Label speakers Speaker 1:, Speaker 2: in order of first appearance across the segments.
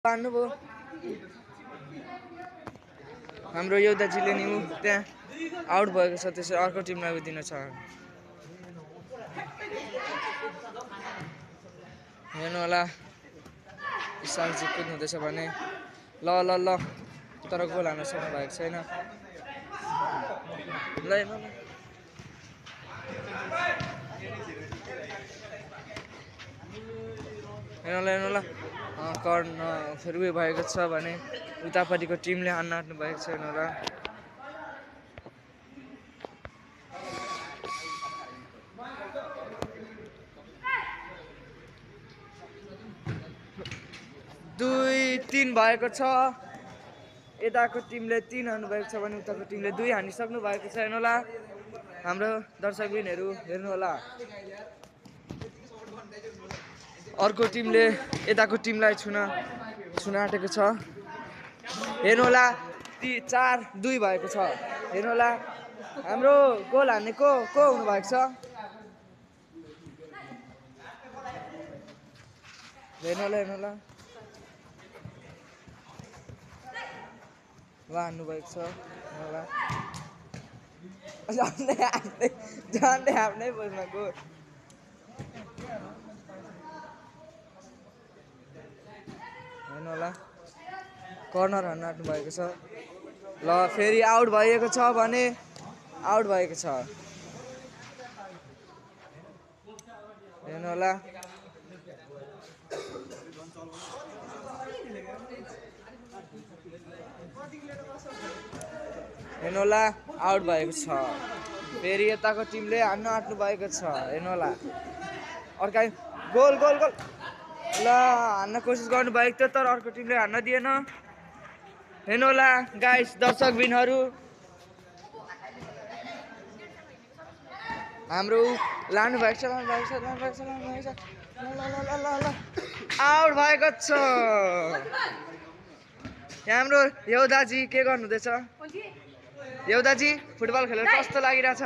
Speaker 1: भन्नुभयो हाम्रो योद्धाजीले नि त्यहाँ आउट भएको छ, त्यसै अर्को टिमलाई दिन छ। हेर्नु होला इसाकजी कुद्नु हुँदैछ भने ल ल ल तर गोल हान्न सक्नु भएको छैन। ल हेर्नु ल हेर्नु ल कर्न फेरि उयो भएको छ भने उतापट्टिको टिमले हान्न आँट्नु भएको छैन र दुई 3 भएको छ। यताको टिमले 3 हान्नु भएको छ भने उताको टिमले 2 हानिसक्नु भएको छ। हेर्नु होला हाम्रो दर्शकबिनहरू हेर्नु होला अर्को टिमले यताको टिमलाई छुन आँटेको छ। हेर्नु होला 4-2 भएको छ। हेर्नु होला हाम्रो गोल हान्ने को हुनु भएको छ। हेर्नु होला हान्नु भएको छ। होला झन्डै आफ्नै बोल्न गो हेर्नु होला कर्नर हान्न आँट्नु भएको छ। ल फेरि आउट भएको छ भने आउट भएको छ। हेर्नु होला हेर्नु होला आउट भएको छ। फेरि यताको टिमले हान्न आँट्नु भएको छ। हेर्नु होला अर्का गोल गोल गोल ल हान्न कोसिस गर्नु भएको थियो तर अर्को टिमले हान्न दिएन। हेर्नु होला गाइस दर्शकबिनहरू हाम्रो लानु भएको छ आउट भएको छ। हाम्रो योद्धाजी के गर्नुहुँदैछ? योद्धाजी फुटबल खेलेर कस्तो लागिरहेछ?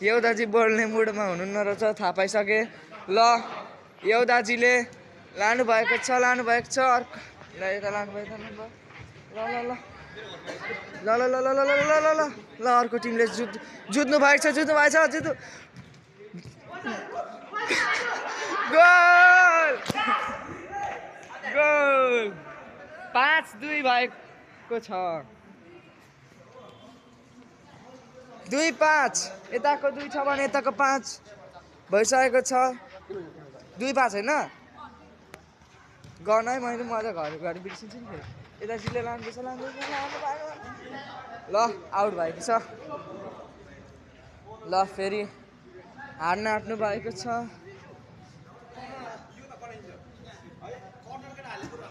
Speaker 1: योद्धाजी बोल्ने मुडमा हुनुहुन्न रहेछ थाहा पाइसके। ल योद्धाजीले लानु भएको छ अर्को ल यता लानु भयो ल अर्को टिमले जुत्नु भएको छ गोल गोल 5-2 भएको छ। 2-5 यताको 2 छ भने यताको 5 भइसकेको छ। 2-5 होइन गर्न है मैले मजा घर बिर्सिन्छु नि फेरि। यताजीले लाँदैछ ल आउट भएको छ। ल फेरि हार्न आँट्नु भएको छ।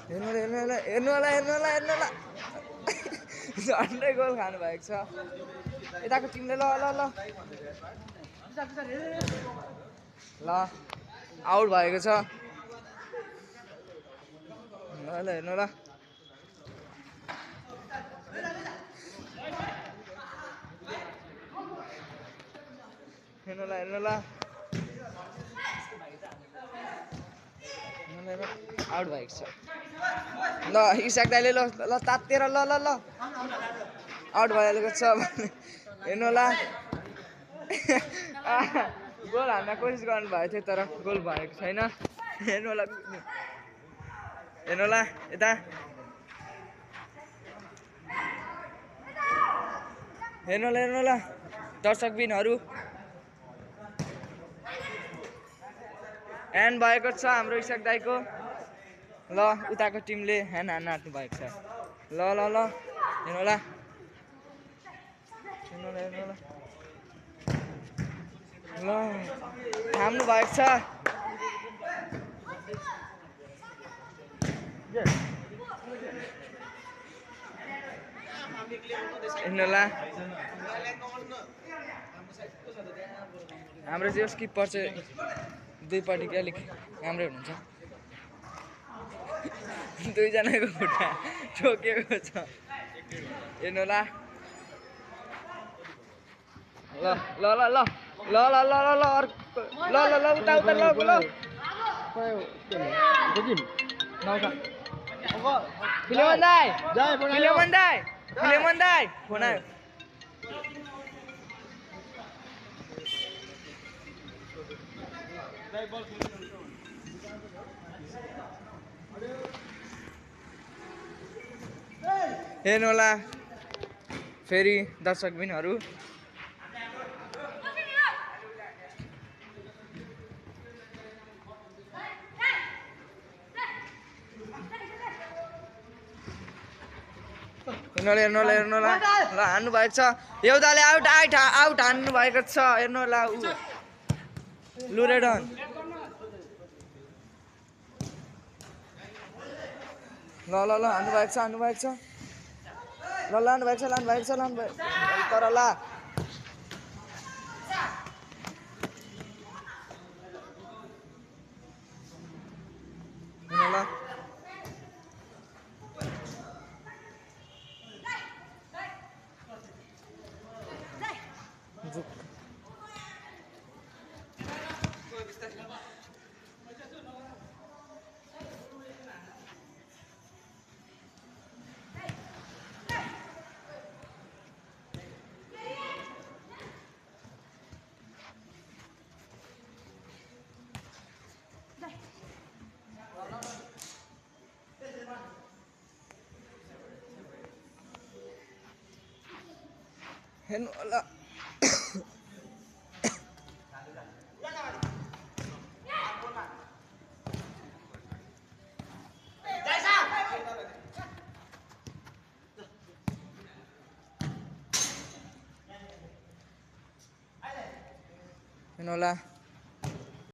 Speaker 1: हेर्नु होला झन्डै गोल खानु भएको छ यताको टिमले। ल आउट भएको छ। ल हेर्नु होला आउट भएको छ। ल इसाक दाइले ल तातेर ल आउट भइहालेको छ। हेर्नु होला गोल हान्न कोसिस गर्नु भएको थियो तर गोल भएको छैन। हेर्नु होला यता हेर्नु होला दर्शकबिनहरू ह्यान्ड भएको छ हाम्रो इसाक दाइको। ल उताको टिमले ह्यान्ड हान्न आँट्नु भएको छ। ल हेर्नु होला ल थाम्नु भएको छ। हेर्नु होला हाम्रो चाहिँ स्किपर चाहिँ दुईपट्टिकै अलिक राम्रै हुनुहुन्छ। दुईजनाको खुट्टा ठोकेको छ। हेर्नु होला ल उता नौका फिलेमन दाई फिलेमन दाई फिलेमन दाई फोन आयो हेर्नु होला फेरि दर्शकबिनहरू हेर्नु होला ल हान्नु भएको छ एउटाले आउट आउट हान्नु भएको छ हेर्नु होला ऊ लुरेडन ल हान्नु भएको छ ल लानु भएको छ तर ला ल हेर्नु होला हेर्नु होला